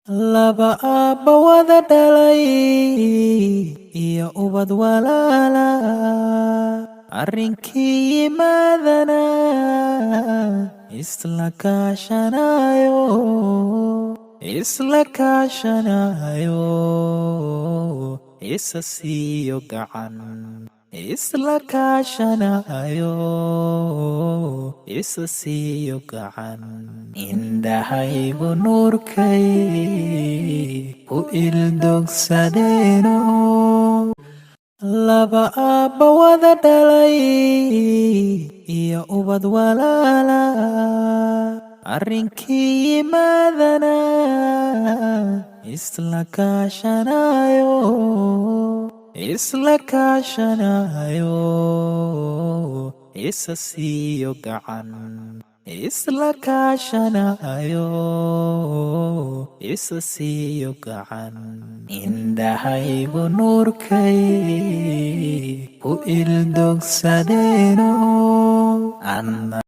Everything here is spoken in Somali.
Laba aabba wada dhalay iyo ubad walaala, arrinkii yimaadana isla kaashanayo, isla kaashanayo, isa siiyo gacan, isla kaashanayo, isa siiyo gacan. Indhahaygu nuurkay ku ildogsadeeno. Laba aabba wada dhalay iyo ubad walaala, arrinkii yimaadana isla kaashanayo, isla kaashanayo, isa siiyo gacan, isla kaashanayo, isa siiyo gacan. Indhahaygu nuurkay ku ildogsadeeno.